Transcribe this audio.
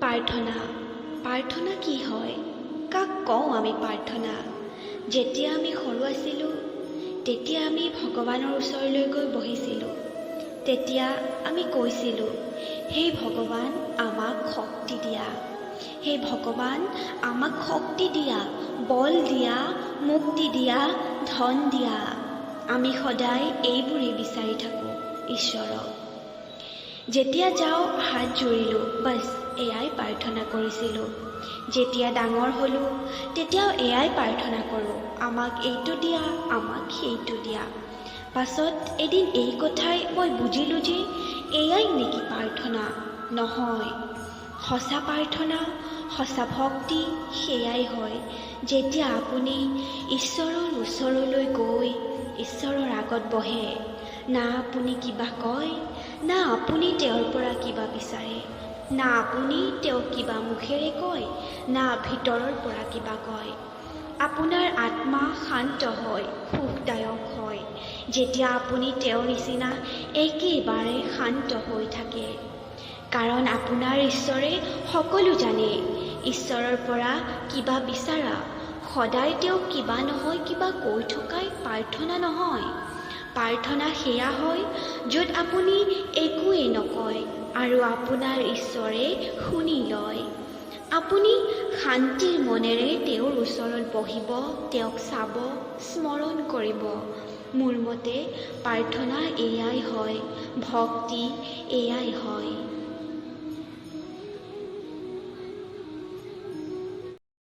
প্ৰাৰ্থনা, প্ৰাৰ্থনা কি হয়? কাক কওঁ আমি প্ৰাৰ্থনা? যেতিয়া আমি সৰু আছিলোঁ, তেতিয়া আমি ভগৱানৰ ওচৰলৈ গৈ বহিছিলোঁ। তেতিয়া আমি কৈছিলোঁ, "হে ভগৱান, আমাক শক্তি দিয়া। হে ভগৱান, আমাক শক্তি দিয়া, বল দিয়া, মুক্তি দিয়া, ধন দিয়া।" আমি সদায় এইবোৰেই বিচাৰি থাকোঁ ঈশ্বৰক। যেতিয়া যাওঁ, হাত জুৰিলোঁ, বাছ, এয়াই প্ৰাৰ্থনা কৰিছিলোঁ। যেতিয়া ডাঙৰ হ'লোঁ, তেতিয়াও এয়াই প্ৰাৰ্থনা কৰোঁ, আমাক এইটো দিয়া, আমাক সেইটো দিয়া। পাছত এদিন এই কথাই মই বুজিলোঁ যে এয়াই নেকি প্ৰাৰ্থনা? নহয়। সঁচা প্ৰাৰ্থনা, সঁচা ভক্তি সেয়াই হয় যেতিয়া আপুনি ঈশ্বৰৰ ওচৰলৈ গৈ ঈশ্বৰৰ আগত বহে। না আপুনি কিবা কয়, না আপুনি তেওঁৰ পৰা কিবা বিচাৰে, না আপুনি তেওঁক কিবা মুখেৰে কয়, না ভিতৰৰ পৰা কিবা কয়। আপোনাৰ আত্মা শান্ত হয়, সুখদায়ক হয়, যেতিয়া আপুনি তেওঁৰ নিচিনা একেবাৰে শান্ত হৈ থাকে। কাৰণ আপোনাৰ ঈশ্বৰে সকলো জানে। ঈশ্বৰৰ পৰা কিবা বিচৰা, সদায় তেওঁক কিবা নহয় কিবা কৈ থকাই প্ৰাৰ্থনা নহয়। প্ৰাৰ্থনা সেয়া হয় য'ত আপুনি একোৱেই নকয় আৰু আপোনাৰ ঈশ্বৰে শুনি লয়। আপুনি শান্তিৰ মনেৰে তেওঁৰ ওচৰত বহিব, তেওঁক চাব, স্মৰণ কৰিব। মোৰ মতে প্ৰাৰ্থনা এয়াই হয়, ভক্তি এয়াই হয়।